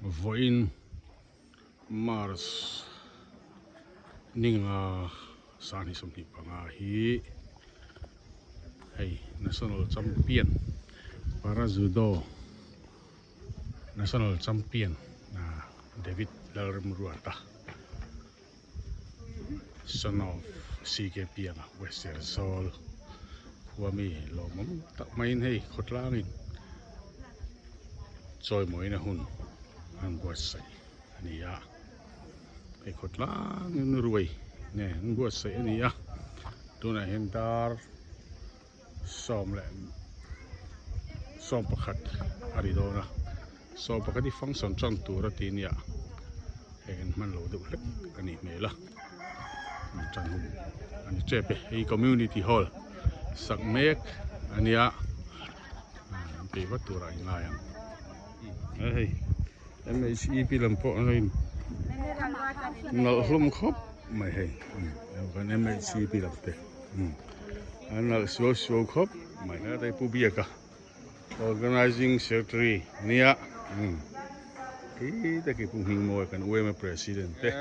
Vawiin March ninga sahnih 25 hi hei National Champion Para Judo National Champion David Lalremruata Son of CK Pianga West Serzawl khua mi lawmawm tak maiin hei khawtlangin chawimawina hun an buatsaih a ni a, hei khawtlangin ruai nge an buatsaih a ni a, tunah hian dar 11 a ri dawn a 11 hi function tan tur a ti nia hei kan hman lo deuh hlek a nih hmel a tan hun a ni tep e hei community hall sak mek a nia an peih vat turah i ngai ang hei mhep lam pawh an lo in nalh hlawm khawp mai hei kan mhep lam te. An nalh suau suau khawp mai a hei Pu Biaka Organizing Secretary ania khi taki Pu Hmingmawia kan UMA President te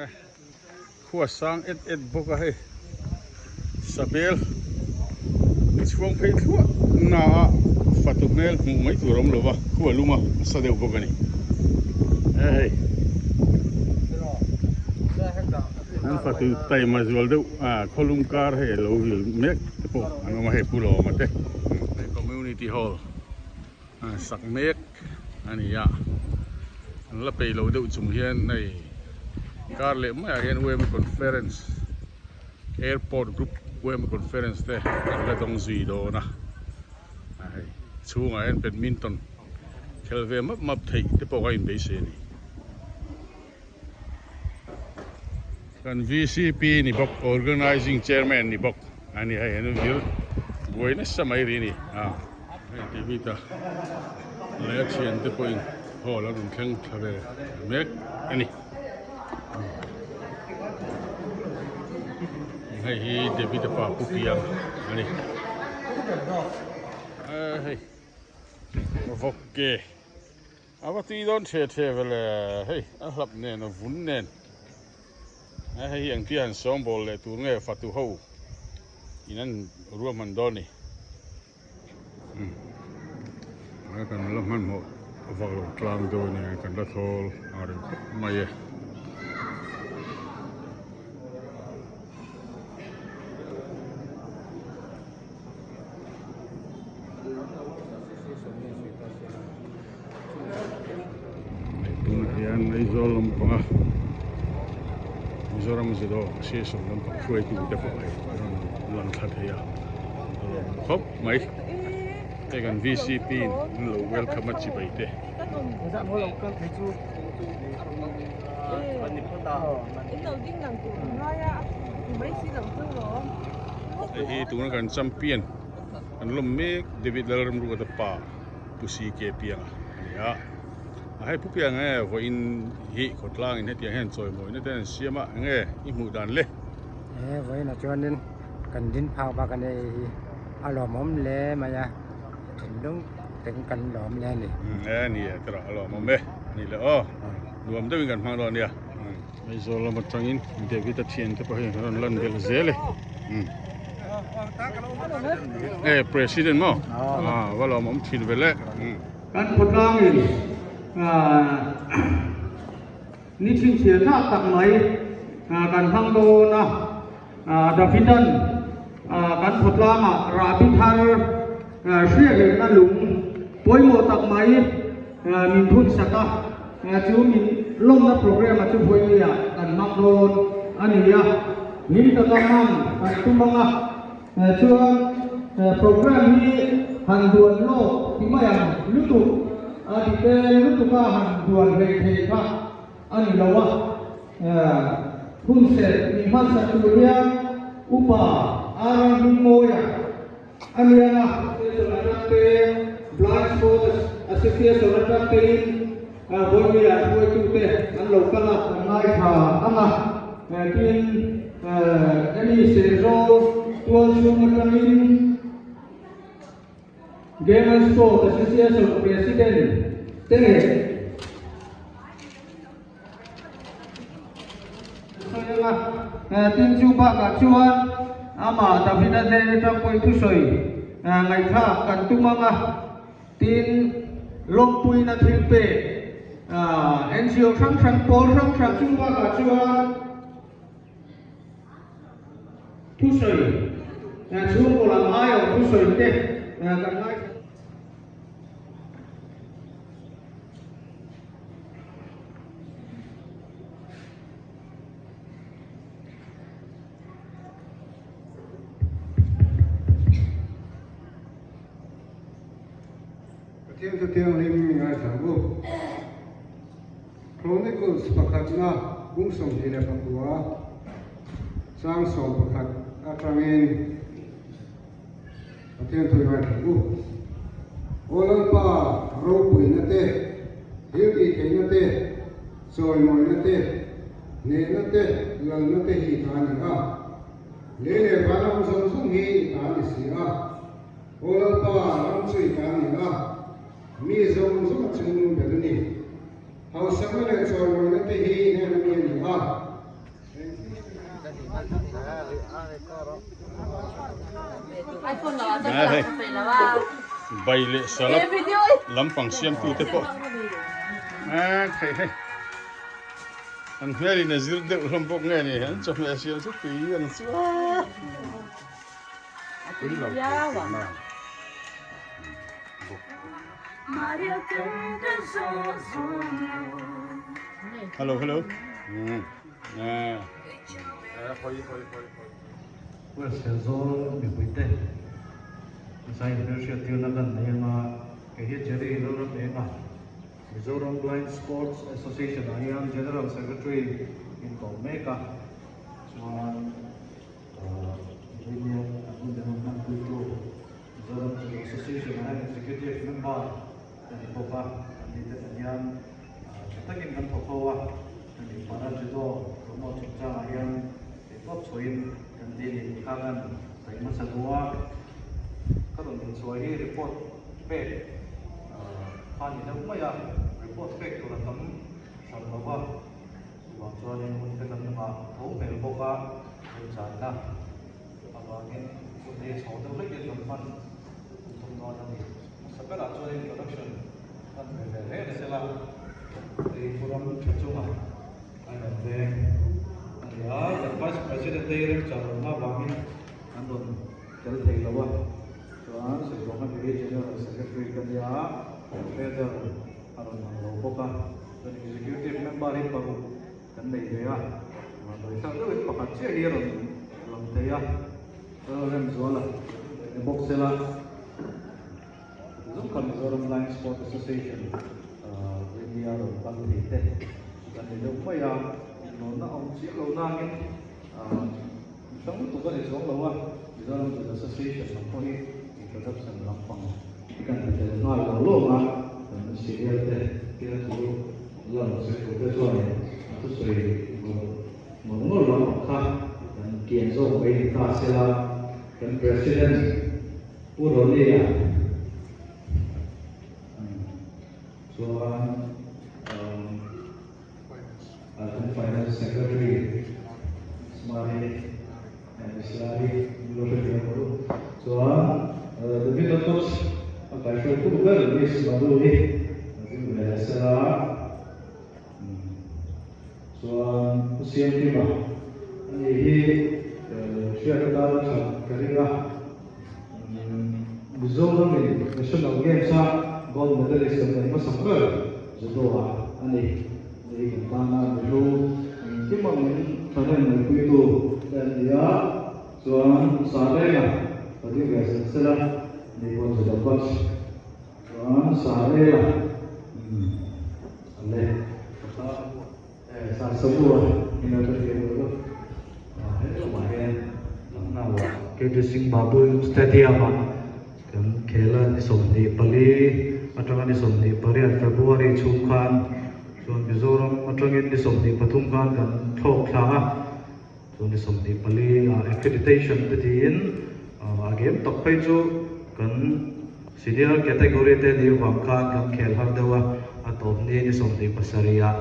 khua sang et et bawk a hei sabel chhuang phei thluah na a fatu hmel hmuh mai tur a awm lo va khua lum a a sa deuh bawk a ni hei. An fatu taima zual deuh a khawlum kar hei a lo vil mek te pawh an awm a hei Pu Lawma te hei community hall sak mek a ni a an la peih lo deuh chung hian hei kar leh maiah hian UMA conference airport group UMA conference te an la dawng zui dawn a hei chhungah hian badminton khel ve map map theih te pawh a inbeisei a ni. Kan VCP ni bawk Organising Chairman ni bawk a ni hei an vir buai nasa mai ri a ni a hei David a leh a thian te pawhin hall a rawn thleng thla ve mek a ni hei hi David a pa Pu Piang a ni hei vawk ke. A va tui dawn the the ve le, hei a hlap nen a vun nen a hei hi engtia han sawngbawl leh tur nge fatu ho in an ruahman dawn ni. Umm kan la hmanhmawh vak lo tlang dawn e kan la thawl a reng khawp mai e. Tunah hian Aizawl lampanga Mizoram Judo Association lampang hruaitu te pawh hei a rawn lang thla thei a, a lawmawm khawp mai. Hei kan VCP in an lo welcome a chibai te. Hei hi tuna kan champion kan lawm mek David Lalramruata pa Pu CK Pianga a ni a. A hei Pu Pianga nge vawiin hi khawtlangin hetiang hian chawimawina te an siam a enge i hmuh dan le? He vawiinah chuanin kan din phak bak a nia hei hi a lawmawm hle mai a thinlung teng kan lawm hle a ni. E ni e tawrh a lawmawm e ni le aw nuam deuhin kan hmang dawn nia. Aizawl lam atangin David a thian te pawh hei an rawn lan belh zel e. E President maw? A va lawmawm thin ve le. Kan khawtlangin ni chhinchhiah tlak tak mai kan hmang dawn a, Davidan kan khawtlangah rahbi thar hriat rengna lung pawimawh tak mai min phun sak a, chu min lawmna program a chu vawinia kan hmang dawn a ni a, hlim taka hman kan tum ang a, chuan program hi han duan lawk ti mai ang lutuk a detail lutuk a han duan hlei thei kha a ni lo a, hun serh min hmansak tur hian upa Ara Hmingmawia A lian a, Association atang te, Blind Sports Association atang tein Vawinia hruaitute an lo kal a, an ngaithla ang a, tin hemi Serzawl tual chhung atangin Game and Sport Association President te leh. Tin chu bakah chuan amah Davida hnen atang pawhin thusawi ngaihthlak kan tum ang a. Tin, lawmpuina thil pek NGO hrang hrang, pawl hrang hrang chu bakah chuan thusawi chhungkaw lam aiawh thusawi te kan ngaithla. Pathian chu thianghlim mi ngaithla ang u. Chronicles pakhatna bung 29 chang 11 atangin Pathian thu i ngaithla ang u. Aw Lalpa, ropuina te, thiltihtheihna te, chawimawina te, hnehna te, lalna te hi i ta a ni a. Lei leh van awm zawng zawng hi i ta a ni si a. Aw Lalpa, ram chu i ta a ni a, mi zawng zawng a chung ber a ni. Hausakna leh chawimawina te hi i hnen ami a ni a. Bai leh salad lampang siamtute pawh hei hei an hmelin a zir deuh hlawm bawk nge ni an chawhmeh siam chu tui ang chu a tui lo Hello hello. West Serzawl mipuite Design hmelhriattirna kan nei anga kei hi Jerry Lalram Enga Mizoram Blind Sports Association ah hian General Secretary inkawm mek a chuan Vawinia kan hun leh hun hmanpuitu Mizoram Judo Association ah hian Executive Member ka ni bawk a, kan ni te nen hian tha takin kan thawk ho a, hemi Para Judo promote chungchangah hian theihtawp chhuahin kan ti a ni tih kha kan sawi hmasa duh a, ka rawn inchhuah hi report pek kha a ni deuh mai a, report pek tur a tam hran lo va, chuvang chuanin hun te kan nghah tho hmel bawk a, remchanna avangin hun hi chho deuh hlekin rawn hman tum dawn a ni. Hmasa berah chuan introduction kan ve ve reng sela, hei Puram tha chunga a rawn veng a ni a, kan Vice President te hi remchang lohna avangin an rawn tel thei lo a, chuan Sawibuanga Divi General Secretary ka nia, Treasurer a rawn lang lo bawk a, chuan Executive Member hi paruk kan nei ve a, dawithlak deuhin pakhat chiah hi a rawn lang thei a, Lalremzuala ni bawk sela. Zung kha Mizoram Blind Sport Association India rawn kal thei te chu kan ni deuh mai a, inlawnna a awm chiah lo nangin mi hrang lutuk a ni chuang lo a, Mizoram Judo Association lam pawh hi introduction lampang hi kan ti tel nghal lo lawm a, kan senior te tia thu la rawn sawi tur te chuanin a thusawi ngawr ngawr ngawr lampang kha kan kian zawk mai ni ta sela kan President Pu Ronnie-a chuan kan Finance Secretary Smari Mislari min lo hrethiam rawh u. Chuan David-a coach a kaihhruaitu ber Miss Madhu hi a ding ve leh sela. Chuan Pu Siamkima ani hi hriat atana tha ka ring a, Mizoramin National Games a gold medalist kan neih hmasa ber judo ah a ni. Ani hi kan tana mihlu engkim a min thahnem ngaihpuitu te an ni a, chuan Sarenga ka ding ve sel sel a, ani pawh judo coach chuan Sarela Ale Sarsabua in lo hrethiam lo lo he lamah hian Lucknow ah KD Singh Babu Stadium ah kan khel a ni 24 atanga ni 28 February chhung khan chuan Mizoram atangin ni 23 khan kan thlawk thla a chuan ni 24 ah accreditation te tiin a game tak phei chu kan Senior category te nih vang khan kan khel har deuh a, a tawp ni ni 27 ah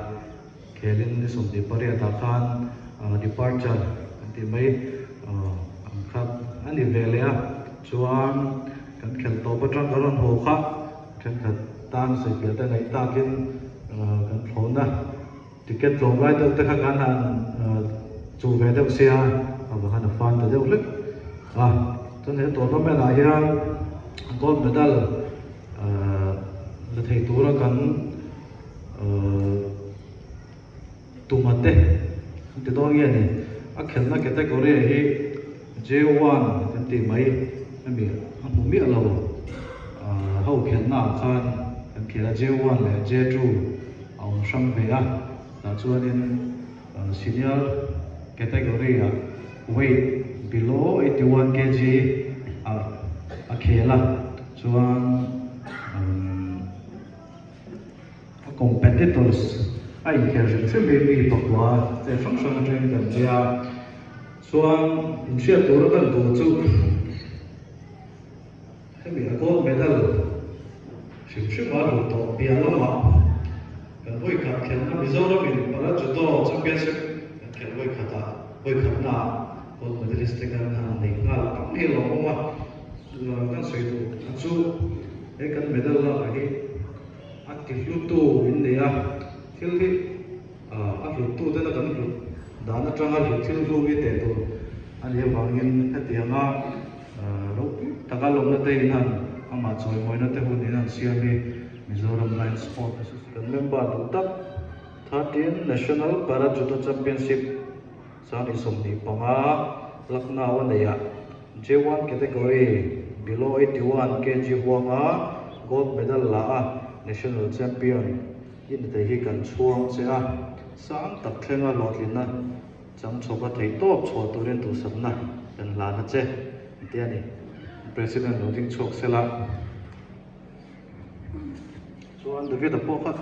khelin ni 28 ah khan departure tih mai ang kha a ni ve leh a, chuan kan khelh tawp atang kan rawn haw kha thenkhat tan sawifiah te ngaih takin kan thlawhna ticket tlawm lai deuh te kha kan han chuh ve deuh sia a va han a fan ta deuh hlek a, chuan he tournament ah hian gold medal la thei tura kan Tuma te an ti dawn nge ni? A khelhna category hi J1 kan tih mai ami a hmu miah lo. Ho khelhna ah khan kan khel a, J1 leh J2 a awm hrang ve a. Tah chuanin senior category ah weight below 81 kg ah a khel a, chuan A competitors a inkhel hrim hrim hi mi pakua te hrang hrang atangin kan tia chuan inhriat tura kan duh chu hemi a gold medal hrim hrim a hlut tawh piah lamah kan vawikhat khelhna Mizoram in para judo championship kan khelh vawikhatah vawikhatnaah gold medalist te kan han nei nghal tam hi a lawmawm a. Kan sawi duh a chu he kan medal lakah hi a ti hlutu in nei a, thil hi a hluttu tena kan hlut dan atanga hlut thil hlu hi teh tur a nih avangin hetianga ropui taka lawmna te in han amah chawimawina te hun in han siam hi Mizoram Blind Sport Association kan member duh tak 13 National Para Judo Championship Sangni 25 Lucknow a neih ah J1 category below 81 kg huanga gold medal la a national champion i ni thei hi kan chhuang che a, sang tak thlenga hlawhtlinna chang chhawka theih tawp chhuah turin duhsakna kan hlan a che an ti a ni. President lo ding chhuak sela chuan David-a pawh kha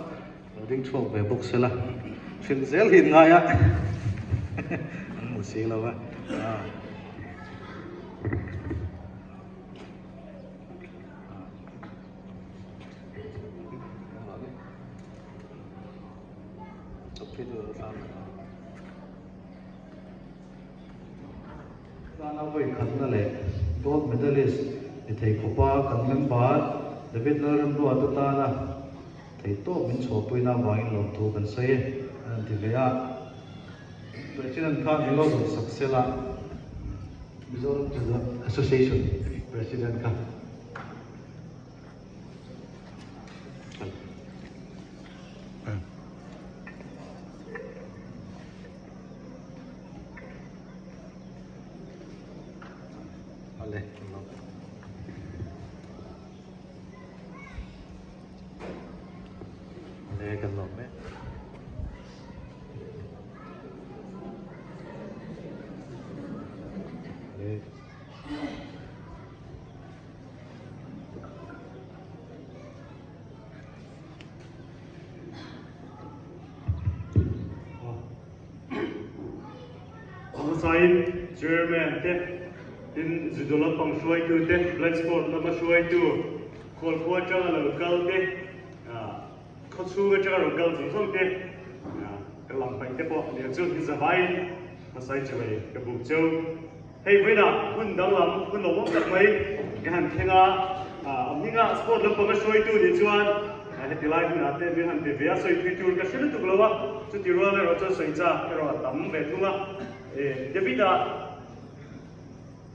lo ding chhuak ve bawk sela hrilh zel hi an ngai a an hmu si lo a. Tana vawi khatna leh gold medalist ni thei khawpa kan member David Lalremruata tana theihtawp min chhuahpuina avangin lawmthu kan sawi e an rawn ti ve a. President kha min lo zawh sak sela Mizoram Judo Association President kha. Hmasain Chairman te, tin judo lampang hruaitu te, Blind Sport lama hruaitu, khualkhua atanga lo kal te, khawchhung atanga rawn kal zawng zawng te, ka lam paih te pawh nia chu zavaiin hmasai chibai ka buk cheu. Hei vawiinah hun danglam hun lo awm tak mai ka han thleng a, a hminga sport lampanga hruaitu nih chuan heti lai hunah te min han ti ve a, sawi thui tur ka hre lutuk lo a, chuti rual erawh chuan sawi chak erawh a tam ve thung a. David-a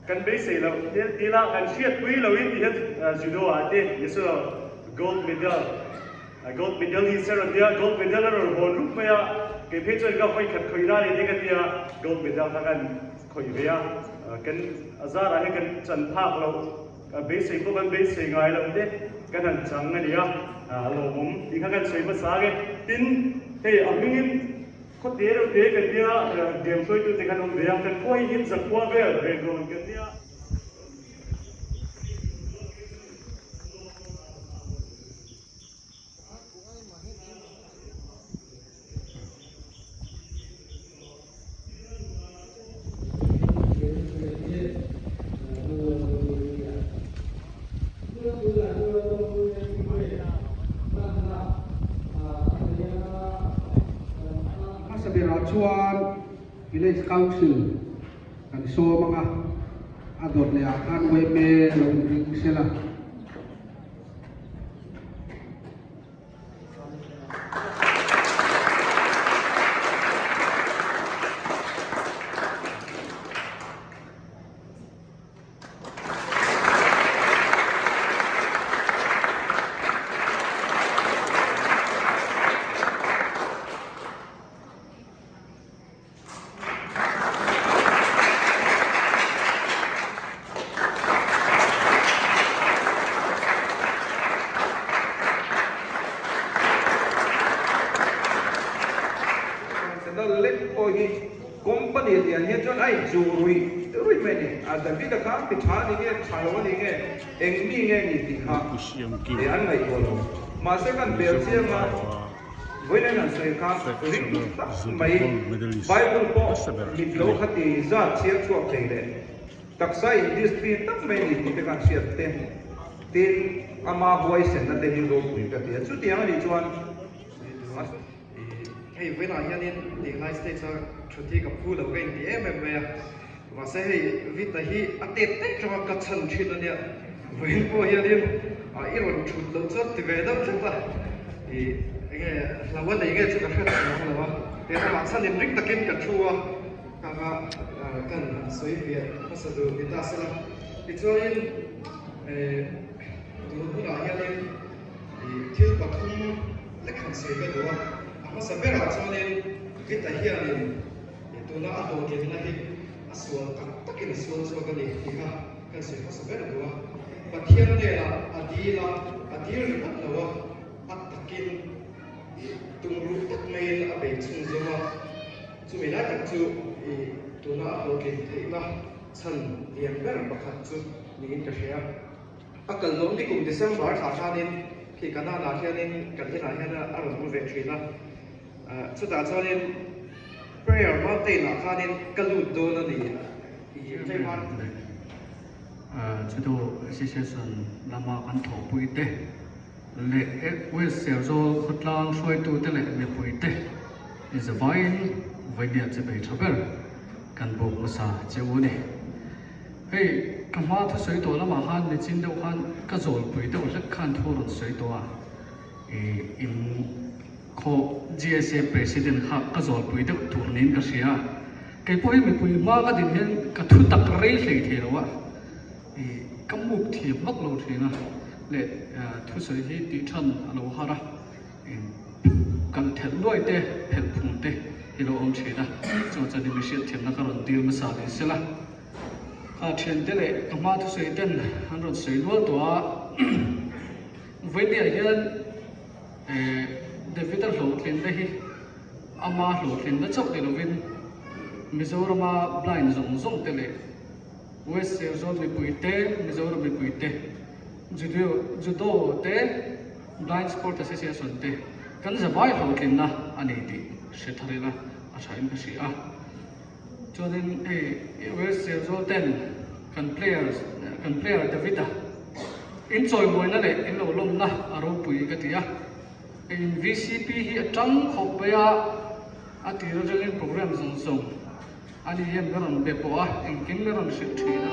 kan beisei loh hmel tila kan hriatpui loin ti hian judo-ah te ni saw gold medal Gold medal hi ser a nia, gold medal a rawn hawn rup mai a, kei phei chuan ka hawi khat khawih na ni te ka tia, gold medal kha kan khawih ve a, kan a zarah hian kan chan phak loh, beisei pawh kan beisei ngai loh te kan han chang a nia, a lawmawm tih kha kan sawi hmasa ang e. Tin, hei a hmingin khaw te reuh te kan nia, game hruaitute khan awm ve a, kan khua hi in zakhua vel renrawn kan nia. Hmasa berah chuan Village Council. Kan sawm anga a dawt leh ah khan yma lo inring sela. Sandal lek pawh hi company lian hian chuan a inchuh ruih ruih mai a ni. A David-a kha mi tha a ni nge tha lo a ni nge eng mi nge ni tih kha an ngaihtuah lo. Mahse kan bel chiang a. Vawiin an sawi kha ring tak mai, Bible pawh mit lo kha ti zat chhiar chhuak thei leh taksa industry tak mai a ni tih te khan hriat te tin ama huaisenna te hi ropui ka ti a, chutiang a nih chuan Hei vawiinah hianin tinglai stage a thut hi ka phu lo ka inti em em mai a, mahse hei Vita hi a tet tet tanga ka chhan thin a nia, vawiin pawh hianin i rawn thut loh chuan ti ve deuh tlat a, ih enge hlo a nei nge chu ka hre tak ang lo a, tiang amah chhanin ring takin ka thu a, ka ka kan han sawi fiah hmasa duh ni ta sela, tichuanin eh tun hunah hianin. Thil pathum lek han sawi ka duh a, a hmasa berah chuanin Vita hianin tuna a hlawhtlinna hi a sual tak takin a sual chhuak a ni tih kha kan sawi hmasa ber duh a. Pathian hnenah a dil a, a dil ringawt lo a, a takin tumruh tak maiin a bei chhun zawm a, chumi lai tak chu tuna a hlawhtlin theihna chhan lian ber pakhat chu niin ka hria. A kal nawm ni kum December thla khanin khi Kanan ah hianin kan inah hian a rawn hmu ve thin a, chutah chuanin Prayer Mountain ah khanin ka lut dawn a ni i tlema. Judo Association lama kan thawhpui te leh West Serzawl khawtlang hruaitute leh mipuite inzavaiin vawinia che bei tha ber kan buk hmasa che u a ni. Hei, ka hma thusawi tawh lamah khan nichin deuh khan ka zawlpui deuh hlek khan thu rawn sawi tawh a, ih in khaw GSA President kha ka zawlpui deuh tur niin ka hria a, kei pawh hi mipui hma ka din hian ka thu tak rei hlei thei lo a, ih ka muk thiam vak lo thin a, leh thusawi hi tih than a lo har a. Kan thelh nuai te, phelh phung te hi lo awm thin a, chu chuan i mihriat thiamna ka rawn dil hmasa ni sela. Kha thiante leh ka hma thusawi ten an rawn sawi nual tawh a, Vawinia hian David-a hlawhtlinna hi ama hlawhtlinna chauh ni lovin Mizorama blind zawng zawng te leh West Serzawl mipui te, Mizoram mipui te, Judo te, Blind Sport Association te kan zavai hlawhtlinna a ni tih hre thar ila a tha in ka hria a. Chuanin hei West Serzawl ten kan players kan player David-a in chawimawina leh in lo lawmna a ropui ka ti a. Hei in VCP hi a tang khawp mai a, a tir atangin program zawng zawng Ani hian ka rawn be pawh a, engkim ka rawn hrilh thin a.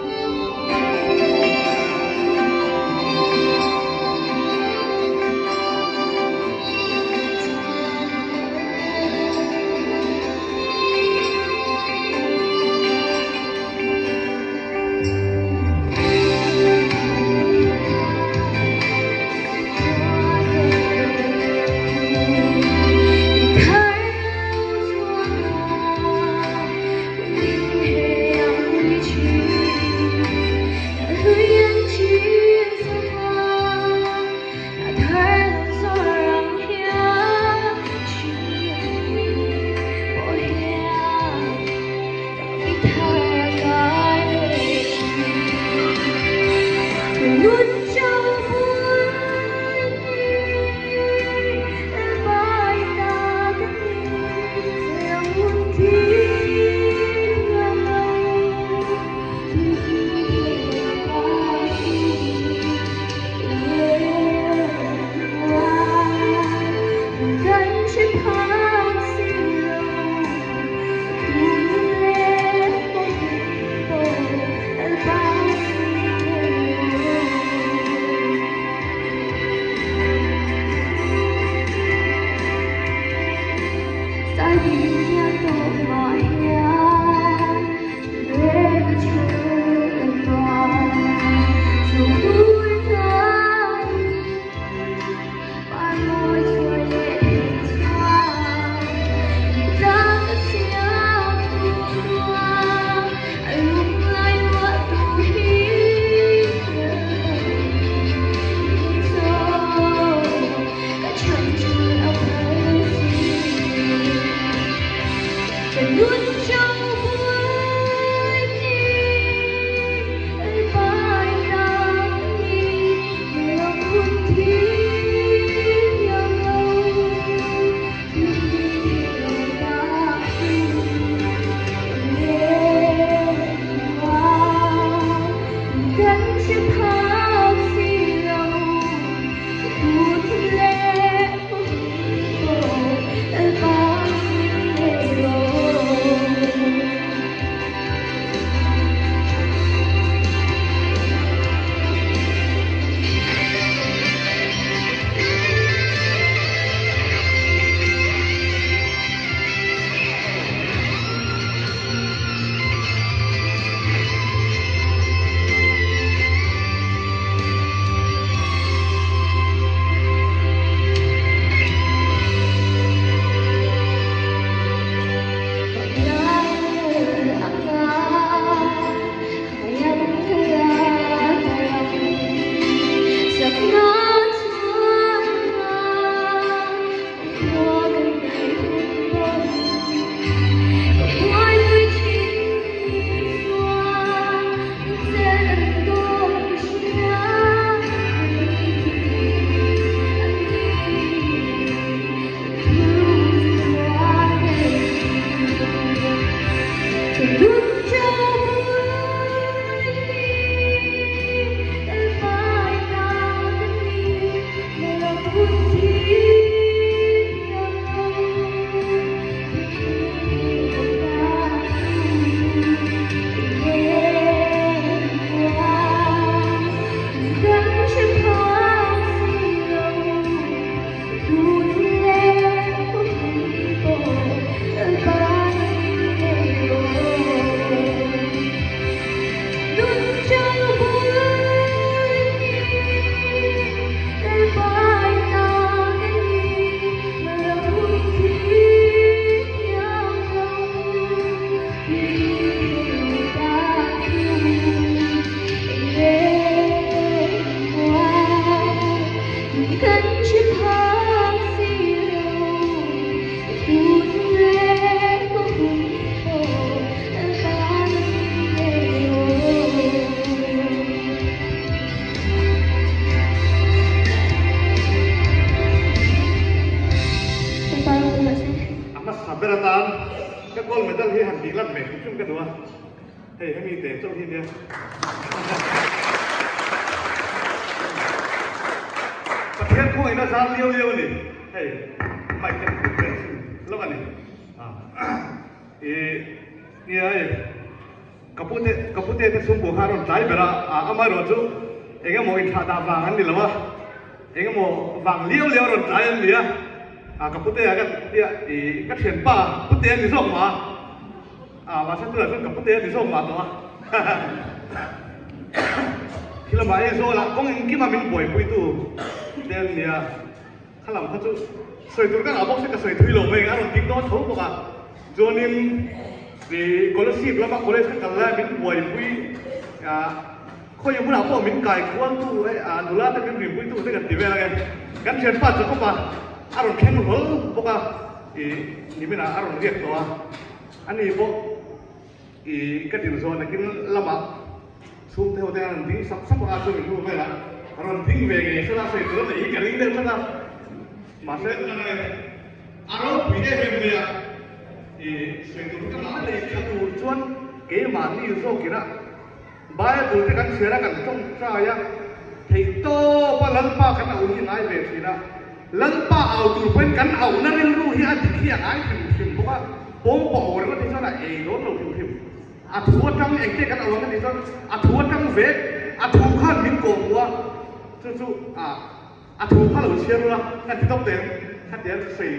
A hmasa ber atan ka gold medal hi han tih lan ve hrim hrim ka duh a, hei hemi te chauh hi nia. Pathian khawngaihna zar liau liau a ni, hei mic te han vel chhin lawk a ni. Ih nia hei ka pute ka pute te chhungkua kha a rawn tlai ber a, amaherawhchu eng emaw inthlahdah vang an ni lo a. Engemaw vang liau liau rawn tlai an ni a, ah ka putea ka tia ih ka thianpa putea ni zawk mah a, ah mahse tunah chuan ka putea ni zawk mah tawh a khi lamah Aizawl ah kawng engkima min buaipuitu te an ni a, kha lam kha chu sawi tur ka ngah bawk se ka sawi thui lo mai a rawn ding dawn tho bawk a, chuanin ih Kolasib lama college ka kal lai min buaipui ah. Khawi hmunah pawh min kai khualtu eh ah nula te min rinpuitu te kan ti vel ange. Kan thianpa Jacob a a rawn thleng hlawl bawk a ih niminah a rawn riak tawh a. Ani pawh ih ka din zawh nakin lamah chhungte ho te an rawn ding sap sap a chu min hnu velah a rawn ding ve ngei sela sawi tur a neih hi ka ring deuh tlat a. Mahse a ropui em em mai a ih sawi tur ka ngah leh tha tur chuan keimahni zawkin a. Bible te kan chhiar a, kan tawngtai a, theihtawp a Lalpa kan auh hi ngai ve thin a, Lalpa au tur pawhin kan auhna rilru hi a dik hi a ngai hrim hrim bawk a, pawngpaw auh reng a tih chuan a ei dawn lo hrim hrim. A thu atang engte kan auh ang a tih chuan a thu atang vek, a thu khan min kawh hmuh a, chu chu a a thu kha lo chhiar ula kan ti tawp teh ang, khatiang sawi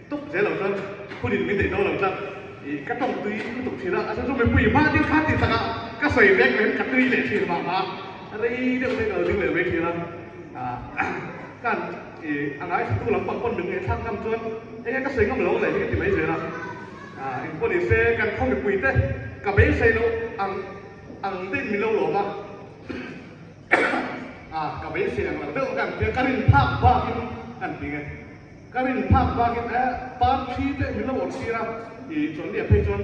tawp zel lo chuan. Hunin min daih dawn lo tlat. Ih ka tawng tui lutuk thin a, a chhan chu mipui hma ding kha tih takah ka sawi vek reng ka tui leh thin vang a, rei deuh te ka lo ding leh mai thin a. Kan ih a ngaithla tu lampang pawn min ngaihthlak ngam chuan enge ka sawi ngam lo leh hi ka ti mai zel a. Engpawh ni se kan khaw mipui te ka beisei loh ang ang daih min lo lawm a. Ka beisei ang lo deuh ka an ti a, ka rin phak bakin an ti nge. Ka rin phak bakin e parthi te min lo awrh tir a, i chuan nia phei chuan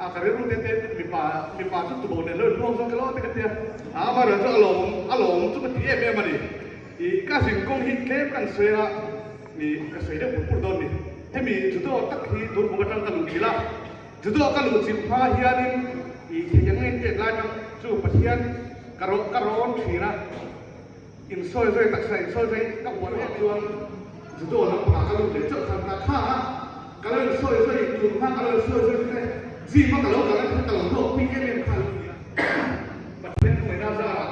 a ka rilru te te mipa mipa chu tubo nen lo inruang zawk elo te ka tia, a amaherawh chu a lawm a lawm chu ka ti em em a ni. I ka zin kawng hi tlem ka an sawi a, i ka sawi deuh pur pur dawn ni. Hemi judo tak hi Durhmuk atang ka luh chilh a, judo ka luh chilh hma hianin i theih ang engin tet lai tang chu Pathian ka ka rawn thin a. Insawi zai taksa insawi zai ka uar em chuan judo lampangah ka lut leh chauh khan ka kha a, ka lo insawi zai tun hma ka lo insawi zai te gym a ka lo kal a ka lo hlawk pui em em kha a lo ni a. Pathian thuaina zarah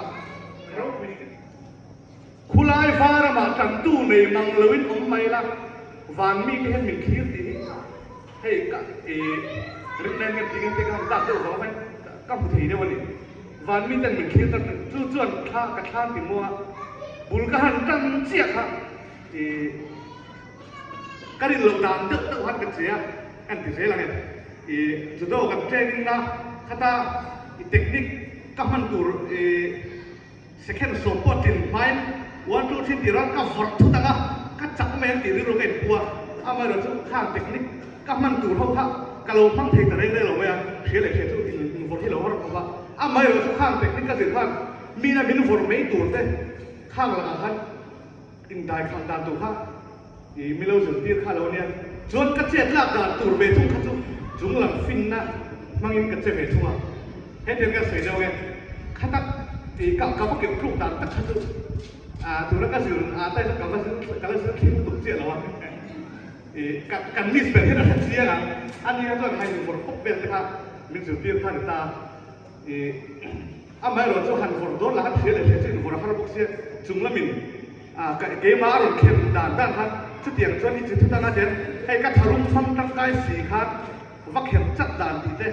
ka ropui ka ti. Khulai varamah tantu nei mang loin awm mai la, van mite hian min thlir tih hi hei ka i rinna nge tih nge te ka han dak deuh vang mai ka hmu thei deuh a ni. Van miten min thlir tak chu chuan thla ka thlan ti maw a, bul ka han tan chiah kha i ka rin loh dan deuh deuh han ka che a, kan ti zel ang e. I judo kan training na khata i technique ka hman tur i second sawm pawh tin hmain one two three tih ran ka vawrh thut ang a, ka chak mai ang tih rilru ka inpu a, amaherawhchu chu khang technique Ka hman tur ho kha ka lo hmang thei ta reng reng lo mai a, hria leh hria chu in vawrh hi lo har khawp a, amaherawh chu khang technique ka zir khan mina min vawrh mai tur te khang lakah khan indai khang dan tur kha i mi lo zirtir kha lo ania, chuan ka chet lak dan tur ve thung kha chu chung lam finna hmangin ka che ve thung a, hetiang ka sawi deuh nge kha tak i ka ka va keuh thluk dan tak kha chu tuna ka zir tai chu ka va zir ka la zir thleng lutuk chiah lo a. I kan miss ber hian a hre chiang a, a nia chuan hai vawrh pawp vel te kha min zirtir kha a ni ta. I amaherawh chu han vawrh dawn lah khan hria leh hria chu invawrh a har bawk sia, chung lamin keimah a rawn khen dan dan khan chutiang chuan i chi thut anga tian hei ka tharum fam tangkai si khan va kher chat dan tih te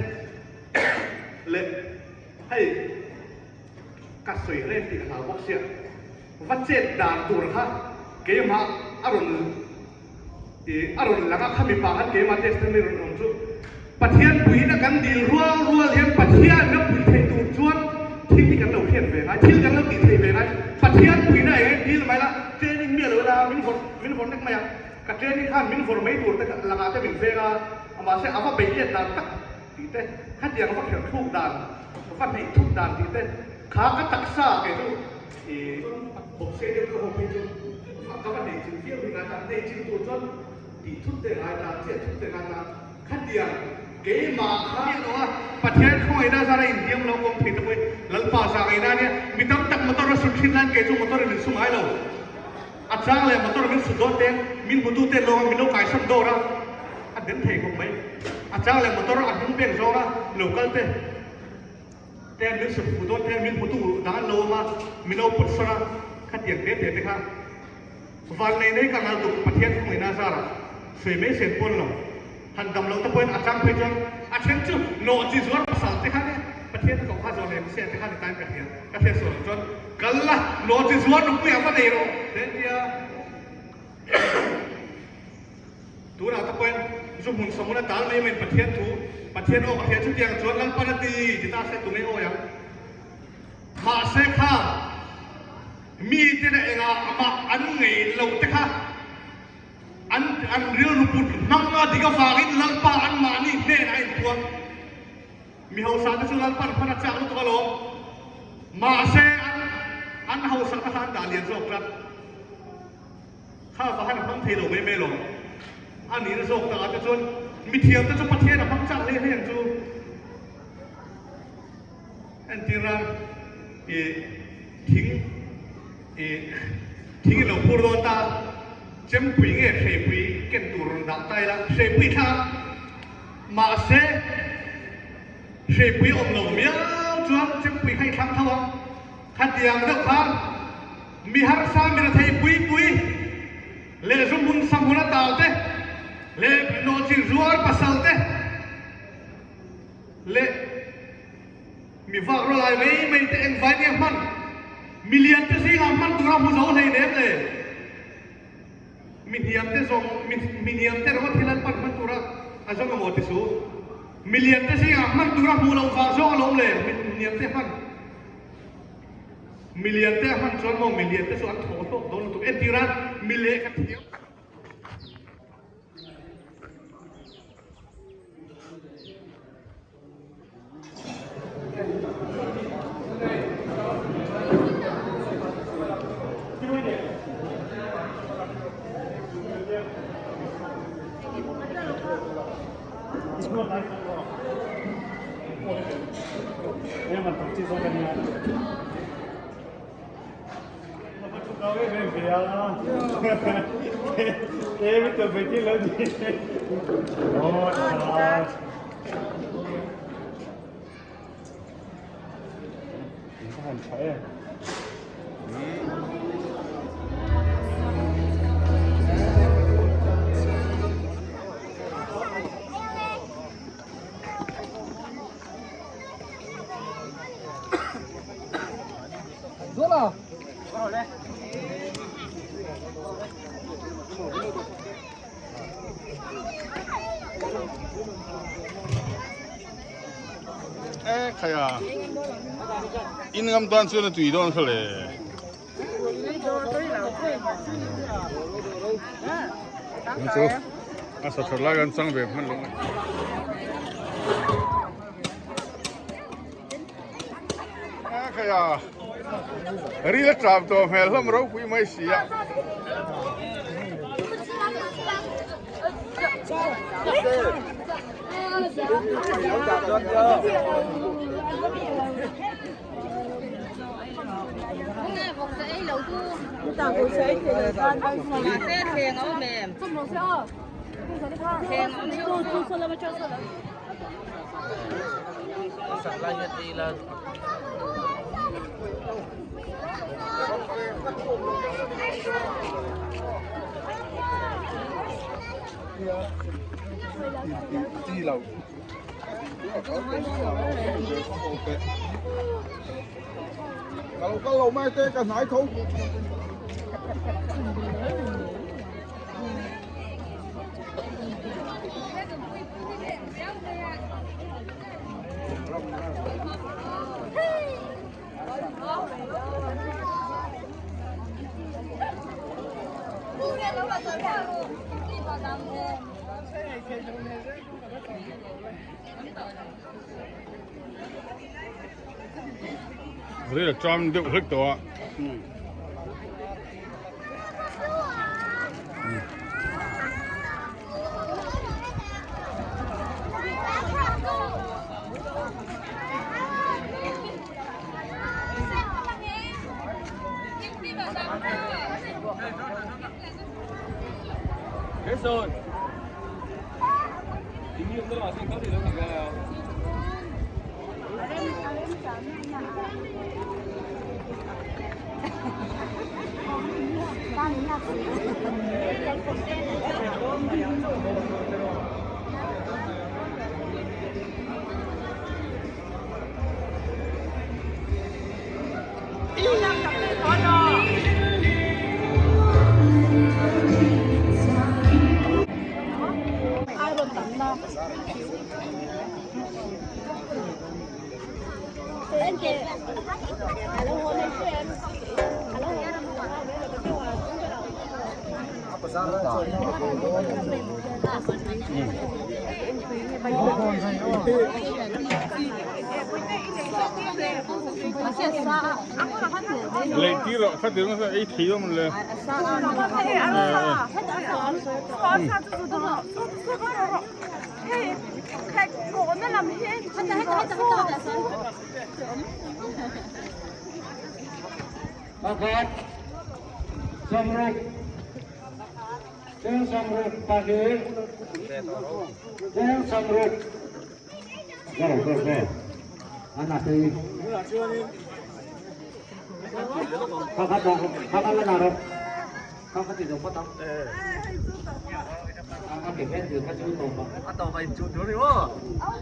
leh hei ka sawi reng tih ka hlau bawk sia, va chet dan tur kha keimah a rawn I a rawn lang a, kha mipa khan keimah testimony rawn awm chu Pathian puiin a kan dil rual rual hian Pathian ram pui thei tur chuan thil hi kan lo hriat ve ngai, thil kan lo tih thei ve ngai. Pathian puina eng eng dil mai la, training miah lo ila min vawrh min vawrh nek mai a, ka training khan min vawrh mai tur te lakah te min veng a, mahse a va beih let dan tak tih te, khatiang a va kherh thluk dan, va hneih thuk dan tih te kha ka taksa kei chu i bawk sei deuh deuh ho phei chu ka va nei chin viau hi ngai ta, nei chin tur chuan tih thut te ngai ta, chiah thut te ngai ta, khatiang keimah kha lo a, Pathian khawngaihna zara inhliam lo kawng thei ta pawhin Lalpa zah ngaihna ania, mi tam tak motor a sut thin laiin kei chu motor in min su ngai lo, a chang leh motor min sut dawn te min hmutu te lawng a min lo kaisan dawr a, a den thei khawp mai, a chang leh motor a hnung pek zawnga lo kal te. Te min sut fuh dawn te min hmutu dang an lo awm a, min lo put sawr a, khatiang te te te kha van nei nei ka ngal tuk Pathian khawngaihna zarah sawi mai sen pawn lo han dam loh te pawhin a chang phei chuan a then chu nawh chi zuar pasal te kha nia Pathian ka kha zawn em se te kha ni tain ka hria ka hriat sual chuan kal la nawh chi zuar nupui ah va nei rawh te tia. Tunah te pawhin zu hmun sawmuna tal mai maiin Pathian thu, Pathian aw ka hria chutiang chuan Lalpan a ti ti ta se tunge awi ang. Mahse kha mite leh engah amah an ngei lo te kha an an rilru put hmang a dik avangin Lalpa anmahni hnenah a inpuang. Mi hausa te chu Lalpan hman a chak lutuk alawm. Mahse an an hausakna kha an dah lian zawk tlat. Kha va han hmang thei lo mai mai lo. A nihna zawk takah te chuan mithiam te chu Pathian a hmang chak hle hle ang chu. Entir nan i thing i thing in lo phur dawn ta, chempui nge hreipui ken tur rawn dah ta ila, hreipui thla mahse hreipui awm lo miau chuan chempui kha i thlang tho ang. Khatiang deuh khan mi harsa mi rethei pui pui leh zu hmun sa hmun a tal te. Leh nawhchi zuar pasal te leh mi vak rawlai mai mai te engvai nge hman milian te zingah hman tura hmu zo hlei nem le? Mi hniam te zawng mi hniam te rawh thil an pan hman tura a zawng emaw ti su. Milian te zingah hman tura hmuh loh vang zawng alawm le mi hniam te hman. Milian te a hman chuan maw milian te chu an thaw hlawk dawn lutuk entir a mi lehkha thiam. E khai a in ngam tan chuan a tui dawn kha le. Chu a sa that lai kan chang ve hman lo mai. E khai a ril a tap tawh hmel hlawm ropui mai si a. Ril a tram deuh hlek tawh a. Lei tir rawh kha tir nasa ei thei dawn le. Pakhat, sawmruk, cheng sawmruk pahnih, cheng sawmruk. Go, go, go. An a tui. Pakhat dah, pakhat la dah rawh. Pakhat ti dong patang. A tawpah inchuh tur a ni maw?